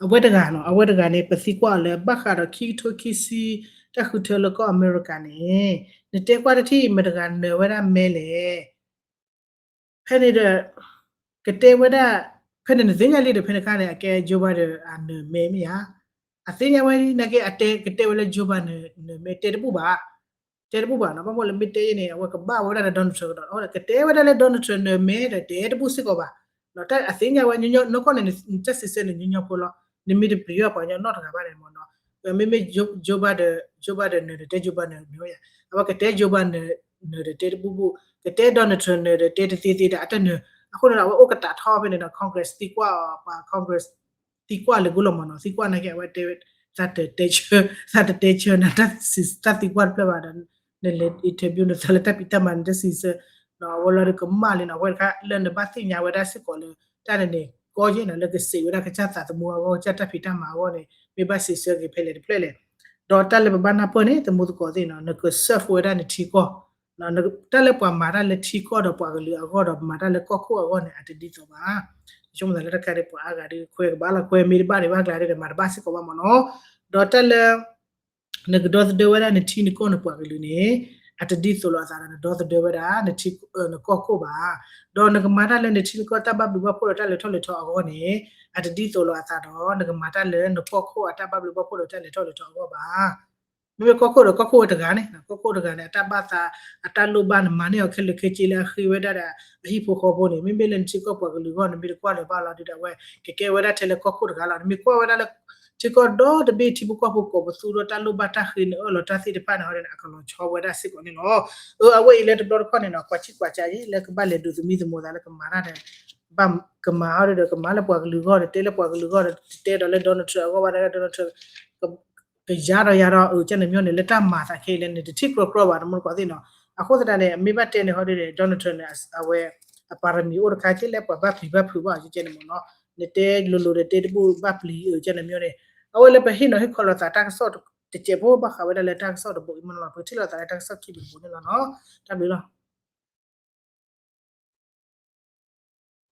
အဝဲတဂၤနီၤ, အဝဲတဂၤန့ၣ် ပသံကွၢ်အီၤလၢ ဘၣ်ဃးဒီးခံကထိခံဆံ တၢ်ဃုထၢလၢကီၢ်အမဲရကၤန့ၣ် နတဲကွၢ်တထံၣ် မတၤတဂၤနၢၤဝဲဒၣ်မဲလဲၣ်. ဖဲန့ၣ်ဒီး ကတဲဝဲဒၣ် ဖဲန့ၣ်နသ့ၣ်ညါလံဒီး ဖဲန့ၣ်ခါန့ၣ် အကဲ Joe Biden အနၢၤမဲမ့ၢ်ဧါ. အသ့ၣ်ညါဝဲနာ်က့ အတဲ ကတဲဝဲလၢ Joe Biden နၢၤမဲ တဲတဘူၣ်ဘၣ်, တဲတဘူၣ်ဘၣ်နီၤ. ဘၣ်မ့ၢ်လၢမ့ၢ်တဲအံၤန့ၣ် အဝဲကဘၣ်ဝဲဒၣ်လၢ Donald Trump ကဒီး အဃိဒီး ကတဲဝဲဒၣ်လၢ Donald Trump နၢၤမဲဒီး တဲတဘူၣ်စ့ၢ်ကီးဘၣ်. အသ့ၣ်ညါဝဲ နီၢ်ကီၢ်န့ၣ် တၢ်စံးဆၢန့ၣ် ညီညီဖိလီၤ. နမ့ၢ်တပျံၤဘၣ်ပှၤကညီနီတဂၤဘၣ်န့ၣ်မ့ၢ်နီၤ, မ့မ့ၢ် Joe Biden, Joe Biden နၢၤဒီး တဲ Joe Biden နၢၤဝဲယါ, အဝဲကတဲ Joe Biden နၢၤဒီး တဲတဘူၣ်ဘူၣ်, ကတဲ Donald Trump နၢၤဒီး တဲတသ့သ့ဒီး အတနၢၤ. အဃိန့ၣ်ဒီး အဝဲအိၣ်ကတးထီၣ်ဖဲန့ၣ်ဒီး Congress သံကွၢ်အီၤ, ပှၤ Congress သံကွၢ်လၢာ်ကိလီၤမ့ၢ်နီၤ, သံကွၢ်နာ်က့ အဝဲတဲ သးတတဲဆၢ, သးတတဲဆၢနၤ တၢ်သံကွၢ်တဖျၢၣ်ဘၣ်ဒီး နလဲၤ interview နသးလၢတၢ်ဖံးတၢ်မၤ နတၢ်စံးဆၢ, အဝဲလီၤဒီးကမၣ်လံနီၤ. အဝဲတခါလၢနဘၣ်သ့ၣ်ညါဝဲဒၣ်စ့ၢ်ကီးလၢ တၢ်န့ၣ်န့ၣ် ကီယဲၢ်နီၤ လၢကစံးဝဲဒၣ်ကစၢ်သးသမူအဂီၢ် ကစၢ်တၢ်ဖံးတၢ်မၤအဂီၢ်န့ၣ် မ့ၢ်ဘၣ်စံးဆၢက့ၤဖဲလဲၣ်တဖျၢၣ်လဲၣ်. ဒီးတၢ်လၢပဘၣ်နၢ်ပၢၢ်န့ၣ် သမူသကိးသ့ၣ်နီၤ နက serve ဝဲဒၣ်နထံကီၢ် တၢ်လၢပှၤမၤတၢ်လၢထံကီၢ်ဒီးပှၤကလုာ်အဂီၢ်ဒီး မၤတၢ်လၢကီၢ်ခိၣ်အဂီၢ်န့ၣ် အတဒ်သိးဘၣ်. ဆိကမိၣ်သးလၢတခါန့ၣ် ပှၤအါဂၤဒီး ခွဲးကဘၣ်လီၤ ခွဲးမ့ၢ်တဘၣ်န့ၣ် ဘၣ်ကျါဒီး မၤတဘၣ်စ့ၢ်ကီးဘၣ်မ့ၢ်နီၤ. ဒီးတၢ်လၢ နကဒီသဒၢဝဲဒၣ်နထံနကီၢ်နပှၤကလုာ်န့ၣ် အတဒ်သိးလိာ်အသးဒီး နဒီသဒၢဝဲဒၣ် နထံ နကီၢ်ခိၣ်ဘၣ်. ဒီးနကမၤတၢ်လၢနထံနကီၢ်တၢ်ဘၣ်ဘျုးဘၣ်ဖှိၣ်ဒီးတၢ်လဲၤထီၣ်လဲၤထီအဂီၢ်န့ၣ် အတဒ်သိးလိာ်အသးဒီး နကမၤတၢ်လၢနကီၢ်ခိၣ်အတၢ်ဘၣ်ဘျုးဘၣ်ဖှိၣ်ဒီးတၢ်လဲၤထီၣ်လဲၤထီအဂီၢ်ဘၣ်. မ့မ့ၢ်ကီၢ်ခိၣ်ဒီးကီၢ်ခိၣ်ဝဲတဂၤန့ၣ် ကီၢ်ခိၣ်တဂၤန့ၣ် အတၢ်ဘၣ်သး အတၢ်လိၣ်ဘၣ် နမၤန့ၢ်အီၤခဲလၢာ်ခဲဆ့လၢအဃ့ဝဲဒၣ်ဒီး အဟံၣ်ဖိဃီဖိန့ၣ် မ့မ့ၢ်လၢနထံကီၢ်ပှၤကလုာ်အဂီၢ် နမ့ၢ်တကွၢ်လၢၤဘၣ်လီၤဒီး အဝဲကကဲဝဲဒၣ်ထဲလၢကီၢ်ခိၣ်တဂၤလီၤ. နမ့ၢ်ကွၢ်ဝဲဒၣ်လၢ ထံကီၢ်ဒီတဘ့ၣ် ထံဖိကီၢ်ဖိကိးပသူဒီးတၢ်လိၣ်ဘၣ်တၢ်ဃ့နအၢၣ်လီၤတၢ်သ့ၣ်တဖၣ်န့ၣ် ဟီဒ်န့ၣ် အကလီၤဆီဝဲဒၣ်စ့ၢ်ကီးန့ၣ်လီၤ. အၢ အဝဲအံၤလၢတဘျီတခီၣ်န့ၣ်နီၤ ကွၢ်ထံကွၢ်ဆးယဲ လၢကဘၣ်လဲၤဒိးသမံသမိးသးလၢကမၤတၢ်ဒီး ဘၣ်ကမၤဟီဒ်ဒီး ကမၤလၢပှၤကလုာ်အဂီၢ်ဒီး တဲလၢပှၤကလုာ်အဂီၢ်ဒီး တတဲဒီးလၢ Donald Trump အဂီၢ်ဘၣ်ဒီး Donald Trump ကယါဒီးယါဒီး အၢ ကဲန့ၣ်မ့ၢ်န့ၣ် လၢတၢ်မၤသးခဲအံၤလၢန့ၣ် တထံၣ်ကြီကြီဘၣ် တမူတကိးသ့ၣ်နီၤ. အဃိသတးန့ၣ် မ့ၢ်ဘၣ်တဲန့ၣ်ဟီဒ်န့ၣ် Donald Trump န့ၣ် အဝဲ အပါရမီအိၣ်တခါကဲလၢပှၤဘၣ်ပျံၤဘၣ်ဖုးဘၣ်အီၤကဲန့ၣ်မ့ၢ်နီၤ. နတဲလိၤလိၤဒီးတဲတဘူၣ်ဘၣ်ပျံၤအၢကဲန့ၣ်မ့ၢ်န့ၣ် အဝဲလၢပဟ့ၣ်နီၤဟ့ၣ်ခီလိာ်သးတၢ်ကစီၣ်တစဲးဖိဘၣ်ဃးဝဲဒၣ်လၢတၢ်ကစီၣ်တဘိအံၤမ့ၢ်နီၤ ပကထံၣ်လိာ်သးလၢတၢ်ကစီၣ်ခံဘိတဘိန့ၣ်လီၤနီၤ. တၢ်ဘျုးလီၤ.